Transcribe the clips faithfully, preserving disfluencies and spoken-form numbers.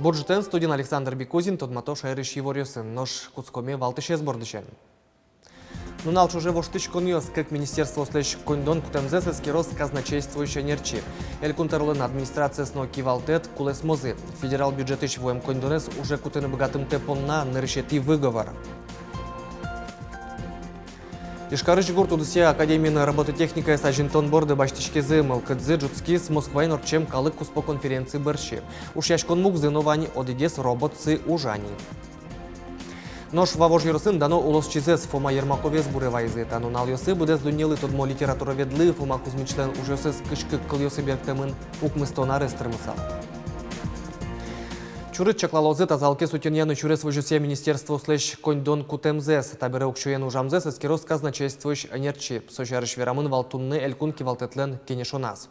Бур ӝытэн! Студиын Александр Бекузин. Тодмато шаерысь иворъёсын. Нош кутскомы валтӥсез бордысен. Нунал ӵоже воштӥськонъёс. Кык министерствоослэсь коньдон кутэмзэс эскероз казначействоысь ӧнерчи. Элькун тӧролэн администрациез но кивалтэт кулэсмозы. Федерал бюджетысь вуэм коньдонэз уже кутыны быгатымтэ понна нырысетӥ выговор. Ижкарысь гурт удысъя академиын робототехникаез азинтон борды басьтӥськизы. Мылкыдзы ӝутскиз Москваын ортчем калык куспо конференци бӧрсьы. Ушъяськон мугзы но вань: одӥгез роботсы ужа ни. Нош Вавож ёросын дано улосчизэс Фома Ермаковез буре вайизы. Та нуналъёсы быдэс дуннелы тодмо литературоведлы Фома Кузьмичлэн ужъёсыз кызь кык кылъёсы берыктэмын укмыстон арес тырмысал. Чурыт чаклалозы тазалыкез утёнъя но сюрес возёсъя министерствоослэсь коньдон кутэмзэс. Табере уксёен ужамзэс эскероз казначействоысь ӧнерчи. Со сярысь верамын вал туннэ Элькун кивалтэтлэн кенешоназ.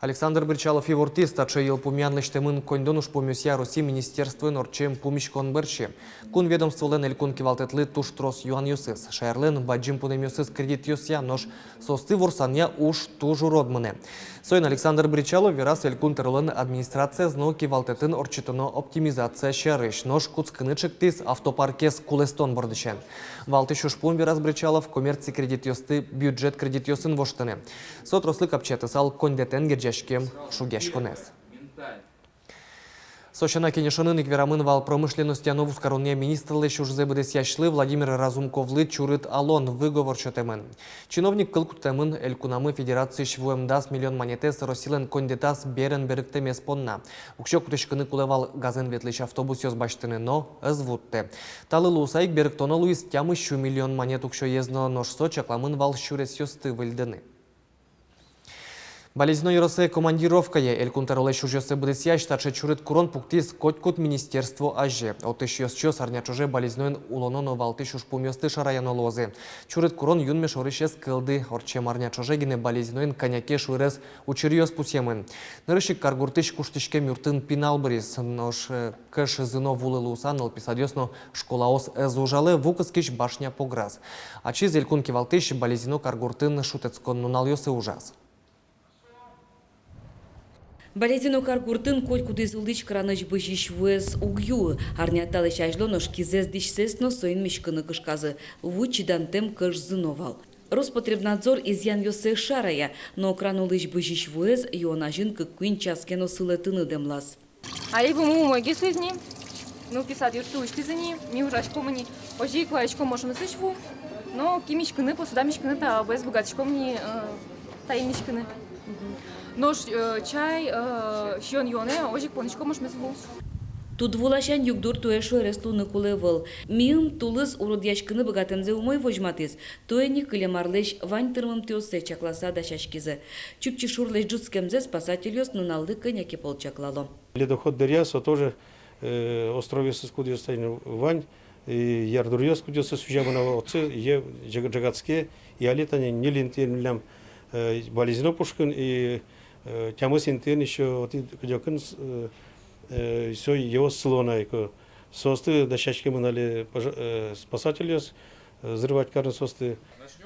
Александр Бречалов ивортӥз: таӵе йылпумъян лэсьтэмын коньдон ужпумъёсъя Россиысь министерствоен ортчем пумиськон бӧрсьы. Кун ведомстволэн Элькун кивалтэтлы туж трос юанъёсыз. Шаерлэн бадӟым пунэмъёсыз кредитъёсъя, нош соосты ворсанъя уж туж урод мынэ. Соин Александр Бречалов вераз Элькун тӧролэн администрациез но кивалтэтын ортчытоно оптимизация сярысь. Нош кутскыны чектӥз автопаркез кулэстон бордысен. Валтӥсь ужпум, вераз Бречалов, коммерци кредитъёсты бюджет кредитъёсын воштыны. Со трослы капчиятысал коньдэтэн герӟаськем шугъяськонэз. Со сяна, кенешонын ик верамын вал промышленностья но вузкаронъя министрлэсь ужзэ быдэсъясьлы Владимир Разумковлы чурыт алон выговор сётэмын. Чиновник кыл кутэмын: элькунамы федерациысь вуэм дас миллион манетэз Россилэн коньдэтаз берен берыктэмез понна. Уксё кутӥськыны кулэ вал газэн ветлӥсь автобусъёс басьтыны, но ӧз вуттэ. Талы луыса ик берыктоно луиз тямыс сю миллион манет уксёез но, нош со чакламын вал сюресъёсты выльдыны. Балезино ёросэ командировкае. Элькун тӧролэсь ужъёссэ быдэсъясь таӵе чурыт курон пуктӥз котькуд министерство азе. Отысь ёзчиос арня ӵоже Балезиноын улоно но валтӥсь ужпумъёсты шараяно луозы. Чурыт курон юнме шорысь ӧз кылды. Ортчем арня ӵоже гинэ Балезиноын кӧня ке шуэрес учыръёс пусъемын. Нырысь ик каргуртысь куштӥськем юртын пинал быриз. Нош, э, кӧш зыно вулы луыса нылпи садъёс но школаос ӧз ужалэ, ву кыскись башня пограз. Ачиз элькун кивалтӥсь Балезино каргуртын шутэтскон нуналъёсы ужаз. Балезино каргуртын котькудӥз улӥсь кранысь бызись вуэз уг юы. Арня талэсь азьло нош кизэс, дӥсьсэс но соин миськыны кышказы. Ву чидантэм кӧш зыно вал. Роспотребнадзор изъянъёссэ шарая, но кран улысь бызись вуэз юон азьын кык-куинь час ке но сылэ тыны дэмлаз. Али вумы умойгес луиз ни, нылпи садъёсты усьтӥзы ни, ми ужаськом ини, озьы ик вайиськом ошмесысь ву, но ки миськыны, посуда миськыны та вуэз быгатӥськом ини, э, таин миськыны. Нош, э, чай, э, сиён-юонэ озьы ик поныськом ошмес ву. Тудву ласянь югдур туэ шуэрес луыны кулэ ӧвӧл. Миым тулыс уродъяськыны быгатэмзэ умой возьматӥз. Туэ ни кылем арлэсь вань тырмымтэоссэ чакласа дасяськизы. Чупчи шурлэсь ӝутскемзэ спасательёс нуналлы кӧня ке пол чаклало. Ледоход дыръя со тоже, э, островъёсыз кудъёсыз тани вань, э, ярдуръёс кудъёсыз сузямын, отчы йӧ ӝег-, ӝегатске, и али тани ньыль интыын милям, э, Балезино пушкын, и, э, тямыс интыын ещё отӥ кыдёкын, э, э, со йӧос сыло на ик. Соосты дасяськемын али пожа-, э, спасательёс, э, взрывать карыны соосты.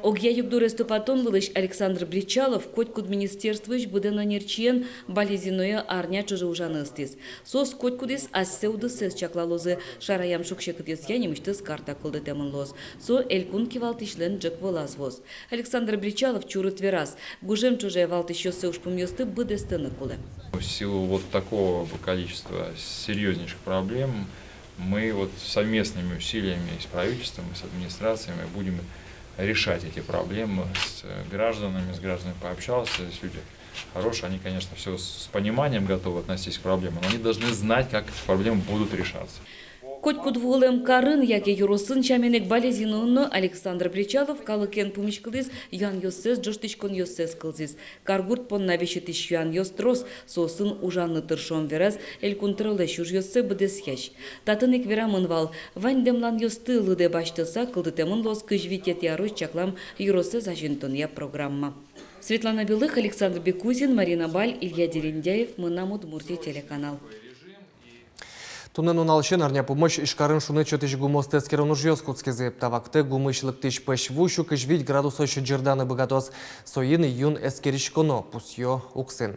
Огъя югдурез тупатон вылысь Александр Бречалов котькуд министерствоысь быдэн ӧнерчиен Балезиное арня ӵоже ужаны ыстӥз. Соос котькудӥз асьсэ удыссэс чаклалозы, шараям шуг-секытъёсъя нимысьтыз карта кылдытэмын луоз. Со элькун кивалтӥсьлэн ӝӧк вылаз вуоз. Александр Бречалов чурыт вераз: гужем ӵоже валтӥсьёссэ ужпумъёсты быдэстыны кулэ. В силу вот такого количества серьёзнейших проблем мы вот совместными усилиями с правительством и с администрацией мы будем решать эти проблемы. С, э, гражданами, с гражданами пообщался, здесь люди хорошие, они, конечно, всё с, с пониманием готовы относиться к проблемам, но они должны знать, как эти проблемы будут решаться. Котькуд вуылэм карын яке ёросын, сямен ик Балезиноын но, Александр Бречалов калыкен пумиськылӥз, юанъёссэс, ӝожтӥськонъёссэс кылзӥз. Каргурт понна висьытӥсь юанъёс трос, соосын ужаны тыршом, вераз элькун тӧролэсь ужъёссэ быдэсъясь. Татын ик верамын вал: вань дэмланъёсты лыдэ басьтыса, кылдытэмын луоз кызь витетӥ арозь чаклам ёросэз азинтонъя программа. Светлана Белых, Александр Бекузин, Марина Баль, Илья Дерендяев, «Мынам Удмуртие» телеканал. Туннэ нуналысен арня пумозь Ижкарын шуныт сётӥсь гумыосты эскерон ужъёс кутскизы. Та вакытэ гумыысь лыктӥсь пӧсь ву сю кызь вить градусозь ӟырданы быгатоз. Соин юн эскериськоно, пусъё УКСИН.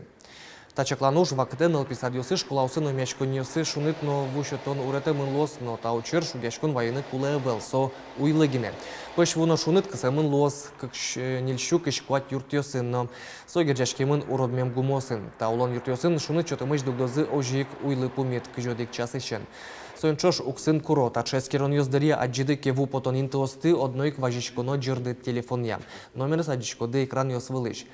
Та чаклан уж вакытэ нылпи садъёсы, школаосы но эмъяськонниосы шуныт но ву сётон уретэмын луоз, но та учыр шугъяськон вайыны кулэ ӧвӧл, со уйлы гинэ. Пӧсь ву но шуныт кысэмын луоз кык сю-, ньыль сю кызь куать юртъёсын но. Со герӟаськемын уродмем гумыосын. Та улон юртъёсын шуныт сётэмысь дугдозы озьы ик уйлы пумит кызь одӥг часысен. Соин ӵош уксын куро, таӵе эскеронъёс дыръя адӟиды ке ву потон интыосты, одно ик вазиськоно ӟырдыт телефонъя. Номерез адӟиськоды экранъёс вылысь.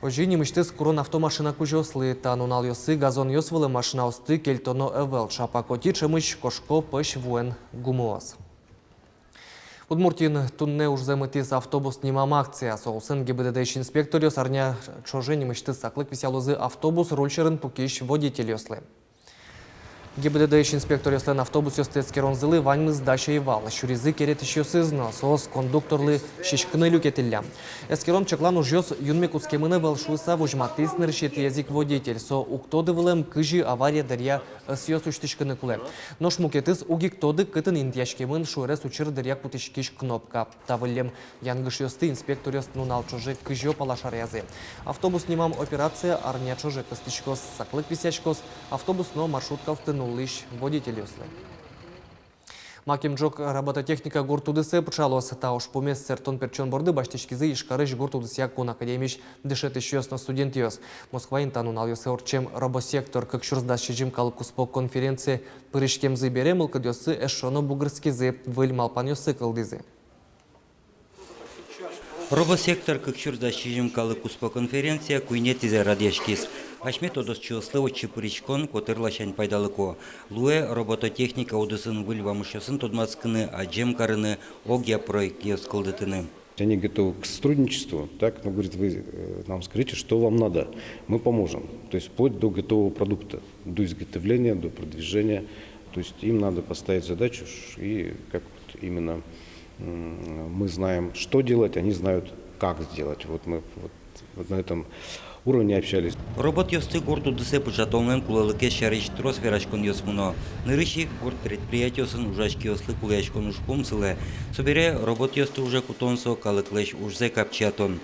Озьы нимысьтыз курон автомашина кузёослы. Та нуналъёсы газонъёс вылэ машинаосты кельтоно ӧвӧл, ӵапак отӥ ӵемысь кошко пӧсь вуэн гумыос. Удмуртиын туннэ ужзэ мытӥз «Автобус» нимам акция. Со улсын ГИБДД-ысь инспекторъёс арня ӵоже нимысьтыз саклык висъялозы автобус руль сьӧрын пукись водительёслы. ГИБДД-ысь инспекторъёслэн автобусъёсты эскеронзылы ваньмыз дась ӧй вал. Сюризы керетӥсьёсыз но, соос кондукторлы сиськыны люкетӥллям. Эскерон-чаклан ужъёс юнме кутскемын ӧвӧл шуыса, возьматӥз нырысетӥез ик водитель. Со уг тоды вылэм, кызьы авария дыръя ӧсъёс усьтӥськыны кулэ. Нош мукетыз уг ик тоды, кытын интыяськемын шуэрес учыр дыръя кутӥськись кнопка. Та выллем янгышъёсты инспекторъёс нунал ӵоже кызьы пала шараязы. «Автобус» нимам операция арня ӵоже кыстӥськоз, саклык висъяськоз автобус но маршруткаосты нуллӥсь водительёслы. Макем ӝог робототехника гурт удысэ пыӵалоз. Та ужпумез сэрттон-пертчон борды басьтӥськизы Ижкарысь гурт удысъя кун академиысь дышетӥсьёс но студентъёс. Москваын та нуналъёсы ортчем «Робосектор кык сюрс дас сизьым» калык куспо конференцие пыриськемзы бере мылкыдъёссы эшшо но бугырскизы, выль малпанъёссы кылдӥзы. «Робосектор кык сюрс дас сизьым» калык куспо конференция куинетӥзэ радъяськиз. Асьме тодосчиослы отчы пыриськон котыр ласянь пайдалыко. Луэ робототехника удысын выль вамышъёсын тодматскыны, адӟем карыны, огъя проектъёс кылдытыны. Они готовы к сотрудничеству, так, ну, говорит, вы, э, нам скажите, что вам надо, мы поможем. То есть вплоть до готового продукта, до изготовления, до продвижения. То есть им надо поставить задачу ш-, и как вот именно, м, мы знаем, что делать, они знают, как сделать. Вот мы вот, вот на этом уровне общались. Роботъёсты гурт удысэ пыӵатонлэн кулэлыкез сярысь трос вераськонъёс мыно. Нырысь ик гурт предприятиосын ужась киослы кулэяськон ужпум сылэ. Собере роботъёсты уже кутон — со калыклэсь ужзэ капчиятон.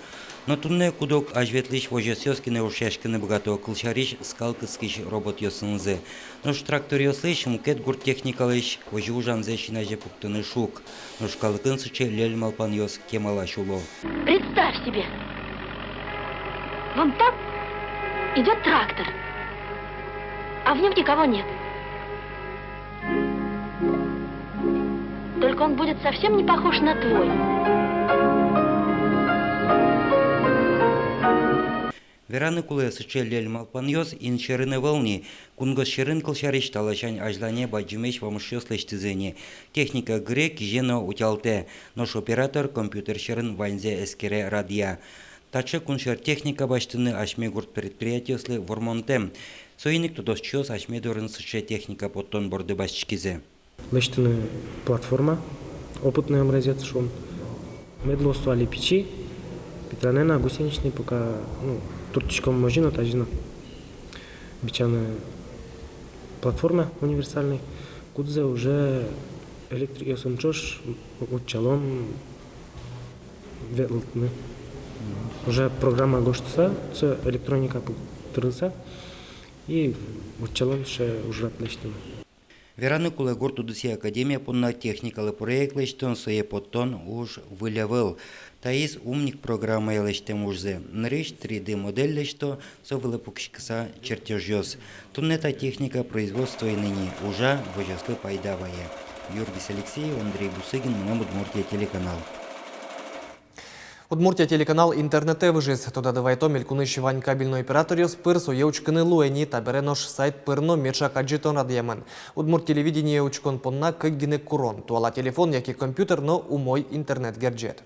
Но туннэ куд-ог азьветлӥсь возёсъёс гинэ ушъяськыны быгато, кылсярысь, скал кыскись роботъёсынызы. Нош тракторъёслэсь, мукет гурт техникалэсь озьы ужамзэ син азе пуктыны шуг. Нош калыкын сыӵе льӧль малпанъёс кемалась уло. Представь себе, вон там идёт трактор, а в нём никого нет. Только он будет совсем не похож на твой. Вераны кулэ, сыӵе льӧль малпанъёс ин сьӧрын ӧвӧл ни. Кунгож сьӧрын, кылсярысь, та ласянь азьлане бадӟымесь вамышъёс лэсьтӥзы ни. Техника гыре, кизе но утялтэ, нош оператор компьютер сьӧрын ваньзэ эскере, радъя. Таӵе кунсьӧр техника басьтыны асьме гурт предприятиослы вормонтэм. Соин ик тодосчиос асьме дорын сыӵе техника поттон борды басьтӥськизы. Лэсьтыны платформа, опытный образец шуом. Мед луоз со али пичи, питранэн-а, гусеничный, пока, ну, турттӥськом озьы но, тазьы но. Бичаны платформа универсальный, кудзэ уже электрикъёсын ӵош утчалом ветлытыны. Уже программа гожтыса, со электроника пуктырыса, и утчалом сыӵе ужрад лэсьтыны. Вераны кулэ, гурт удысъя академия понна техникалы проект лэсьтон, сое поттон уж выль ӧвӧл. Таиз «Умник» программая лэсьтэм ужзы. Нырысь три дэ модель лэсьто, со вылэ пукиськыса чертёжъёс. Туннэ та техника производствоын ини ужа, возёслы пайда вае. Юргис Алексеев, Андрей Бусыгин, «Мынам Удмуртие» телеканал. «Удмуртия» телеканал интернетэ выжиз. Тодады вайытом, элькунысь вань кабельной операторъёс пыр сое учкыны луэ ни. Табере нош сайт пыр но меӵак адӟытон радъямын. «Удмурт телевидение» учкон понна кык гинэ курон: туала телефон яке компьютер но умой интернет герӟет.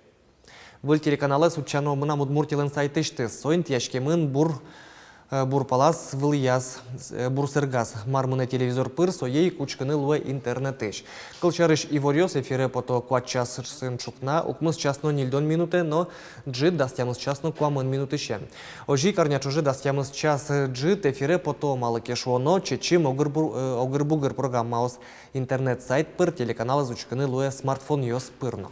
Выль телеканалэз утчано «Мынам Удмуртиелэн» сайтысьтыз. Со интыяськемын бур э, бур палаз, вылӥяз, э, бур сэргаз. Мар мынэ телевизор пыр, сое ик учкыны луэ интернетысь. Кылсярысь, иворъёс эфире пото куать часын ӵукна, укмыс час но ньыльдон минутэ, но ӝыт дас тямыс час но куамын минутысен. Озьы ик арня ӵоже дас тямыс час ӝыт эфире пото, малы ке шуоно, «Чечым», «Огыр-бур-», э, «Огыр-бугыр» программаос. Интернет сайт пыр телеканалэз учкыны луэ смартфонъёс пыр но.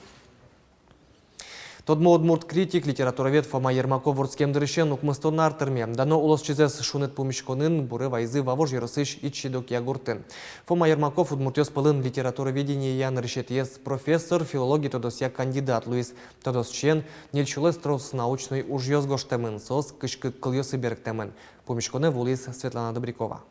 Тодмо удмурт критик, литературовед Фома Ермаков вордскем дырысен укмыстон ар тырме. Дано улосчизэс шуныт пумиськонын буре вайизы Вавож ёросысь Ичи-Докъя гуртын. Фома Ермаков удмуртъёс пӧлын литературоведениея нырысетӥез профессор, филологи тодосъя кандидат луиз. Тодосчиен ньыль сюлэсь трос научной ужъёс гожтэмын, соос кызь кык кылъёсы берыктэмын. Пумиськонэ вуылӥз Светлана Добрякова.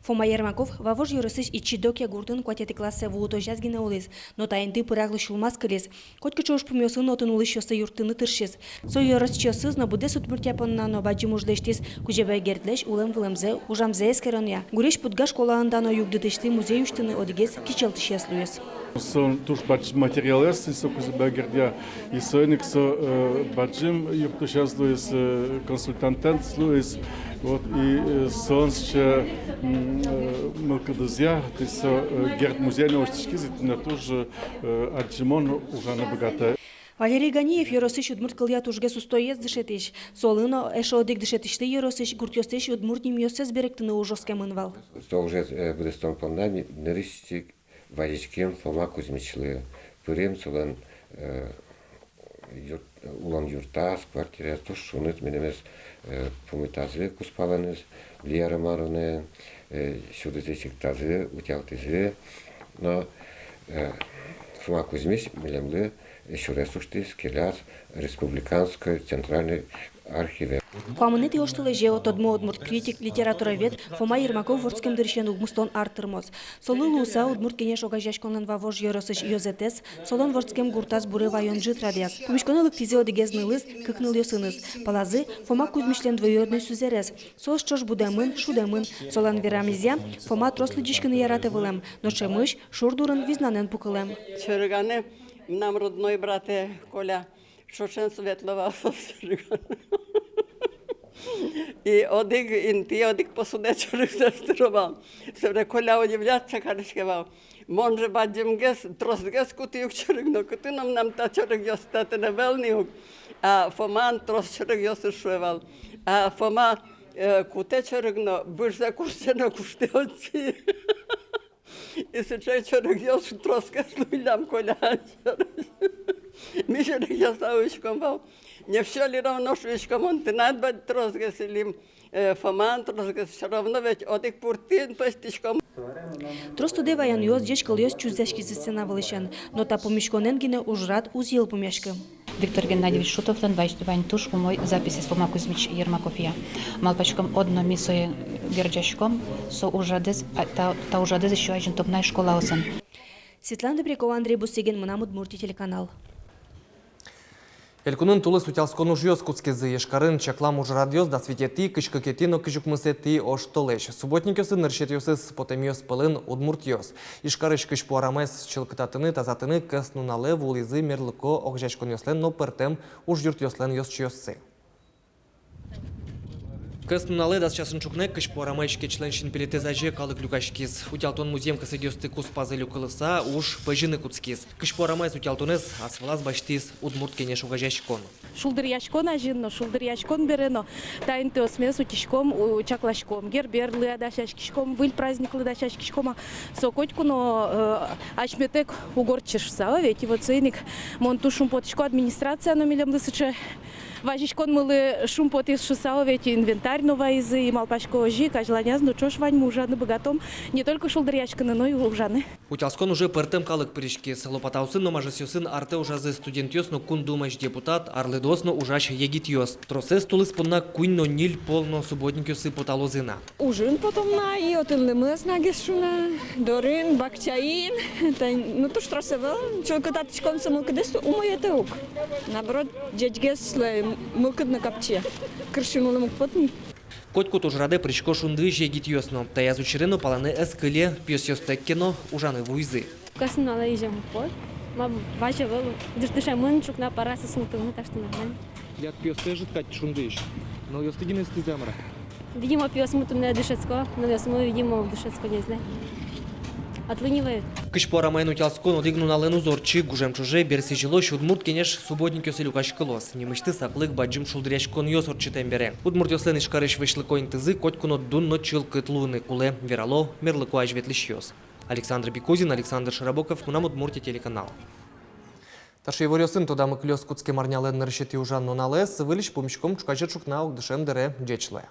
Фома Ермаков Вавож ёросысь Ичи-Докъя гуртын куатетӥ классэ вуытозяз гинэ улӥз, но та инты пыраклы сюлмаз кылиз. Котькыӵе ужпумъёсын отын улӥсьёсты юрттыны тыршиз. Со ёросчиосыз но, быдэс Удмуртия понна но бадӟым уж лэсьтӥз Кузебай Гердлэсь улэм-вылэмзэ, ужамзэ эскеронъя. Гурезь-Пудга школаын дано югдытӥсьлы музей усьтыны одӥгез кичӧлтӥсез луиз. Со туж бадӟым материалъёс, со Кузебай Гердъя, и соин ик со, э, бадӟым юрттӥсез луиз, э, консультантэн луиз. Вот, и, э, солэн сыӵе, м, э, мылкыдызъя, то есть со, э, Герд музейын усьтӥськиз, и тӥни туж, э, адӟымон ужаны быгатэ. Валерий Ганиев ёросысь удмурт кылъя тужгес устоез дышетӥсь. Солы но эшшо одӥг дышетӥсьлы ёросысь гуртъёсысь удмурт нимъёссэс берыктыны уж оскемын вал. Со ужез, э, быдэстон понна ми нырысь ик вазиським Фома Кузьмичлы. Пырим солэн, э, юрт-, улон юртаз, квартираяз, туж шуныт милемыз, э, пумитазы кузпалэныз, Лия Романовнаен, э, сюдызы сиктазы, утялтӥзы. Но, э, Фома Кузьмич милемлы сюрес усьтӥз, келяз республиканской центральной архиве. Куамынэтӥ оштолэзе тодмо удмурт критик, литературовед Фома Ермаков вордскем дырысен укмыстон ар тырмоз. Солы луыса, Удмурт Кенеш огазеяськонлэн Вавож ёросысь ёзэтэз солэн вордскем гуртаз буре ваён ӝыт радъяз. Пумиськонэ лыктӥзы одӥгез нылыз кык нылъёсыныз. Палазы Фома Кузьмичлэн двоюродной сузэрез. Соос ӵош будэмын, шудэмын. Солэн верамезъя, Фома трос лыдӟиськыны яратэ вылэм, но ӵемысь шур дурын визнанэн пукылэм. Чорыганы мынам родной братэ Коля. Ӵошен светло вал со чорыган. И одӥг интые одӥг посудае чорыгзэ тыро вал. Собере Коля удивляться кариське вал. Мон же бадӟымгес, тросгес кутӥ ук чорыг но, кытын но мынам та чорыгъёс, татын ӧвӧл ни ук. А Фомаын трос чорыгъёсыз, шуэ вал. А Фома, э, кутэ чорыг но, быжзэ куштэ но куштэ отчы. И сыӵе чорыгъёс тросгес луиллям Коляен сярысь. Ми чорыгъёслы шуиськом вал: не всё ли равно, шуиськом, мон тынад бадӟым тросгес или, э, Фомаын тросгес, всё равно ведь одӥг пуртын пӧзьтӥськом. Трос тодэ ваёнъёс, ӟеч кылъёс чузъяськизы сцена вылысен. Но та пумиськонэн гинэ ужрад уз йылпумъяськы. Виктор Геннадьевич Шутовлэн вань, вань туж умой записез Фома Кузьмич Ермаковъя. Малпаськом, одно ми сое герӟаськом, со ужрадэз, а, та, та ужрадэз ещё азинтом на школаосын. Светлана Добрякова, Андрей Бусыгин, «Мынам Удмуртие» телеканал. Элькунын тулыс утялтскон ужъёс кутскизы. Ижкарын чаклам ужрадъёс дас витетӥ, кызь кыкетӥ но кызь укмысэтӥ оштолэзь. Субботникъёслы нырысетӥосыз потэмъёс пӧлын удмуртъёс. Ижкарысь Кызьпу арамаез чылкытатыны, тазатыны кӧснуналэ вуылӥзы мерлыко огазеяськонъёслэн но пӧртэм ужъюртъёслэн ёзчиоссы. Кӧснуналэ дас часын ӵукна ик Кызьпу арамаысь кечлэн синпелетэз азе калык люкаськиз. Утялтон музъем кесэгъёсты куспазы люкылыса, уж пӧзьыны кутскиз. Кызьпу арамаез утялтонэз ас вылаз басьтӥз «Удмурт Кенеш» огазеяськон. Шулдыръяськон азьын но, шулдыръяськон бере но та интыосмес утиськом, у, чакласьком. Герберлы-а дасяськиськом, выль праздниклы дасяськиськом-а, со котьку но, э, асьметэк уг ортчы шуса, о, ведь. И вот соин ик мон туж шумпотӥсько, администрация но милемлы сыӵе вазиськонмылы шумпотӥз шуса, о, ведь, инвентарь но вайизы, и малпасько, озьы ик азьланяз но ӵош ваньмы ужаны быгатом, не только шулдыръяськыны, но и ужаны. Утялтскон уже пӧртэм калык пыриськиз. Лопатаосын но мажесъёсын артэ ужазы студентъёс но Кун Думаысь депутат, арлыдоос но ужась егитъёс. Тросэз тулыс понна куинь но ньыль пол но субботникъёсы поталозы на. Ужын потом на, и отын лымыез нагес шуна, дорын, бакчаын. Тань, ну, туж трос ӧвӧл, чылкытатӥськон со мылкыдэз умой ӧте ук. Наоборот, ӟечгес луэ, мылкыд но капчи. Кырсьын улэм уг поты ни. Котькуд ужрадэ пырисько шундыысь егитъёс но. Таяз учыре но палэнэ ӧз кыле, пиосъёстэк ке но ужаны вуизы. Кӧснуналэ изем уг пот, ма, вазь ӧвӧл, дыш-, дышемын ӵукна пара, сосмутымы, так что нормально. Тӥляд пиосты ӧжыт кадь шундыысь. Нылъёсты гинэ ыстӥзы-а, мар-а? Видимо, пиосмы туннэ дышетско, нылъёсмы, видимо, дышетско, не знаю. Отлынивают. Кызьпу арамаын утялтскон одӥг нуналэн уз ортчы. Гужем ӵоже, бер сӥзьылозь, «Удмурт Кенеш» субботникъёсы люкаськылоз. Нимысьтыз саклык бадӟым шулдыръяськонъёс ортчытэм бере. Удмуртъёслэн Ижкарысь вӧсьлыко интызы котьку но дун но чылкыт луыны кулэ, верало мерлыко азьветлӥсьёс. Александр Бекузин, Александр Широбоков, «Мынам Удмуртие» телеканал. Таӵе иворъёсын тодамы кылёз кутскем арнялэн нырысетӥ ужан нуналэз. Выльысь пумиськом ӵуказе ӵукна огдышем дыре. Ӟеч луэ.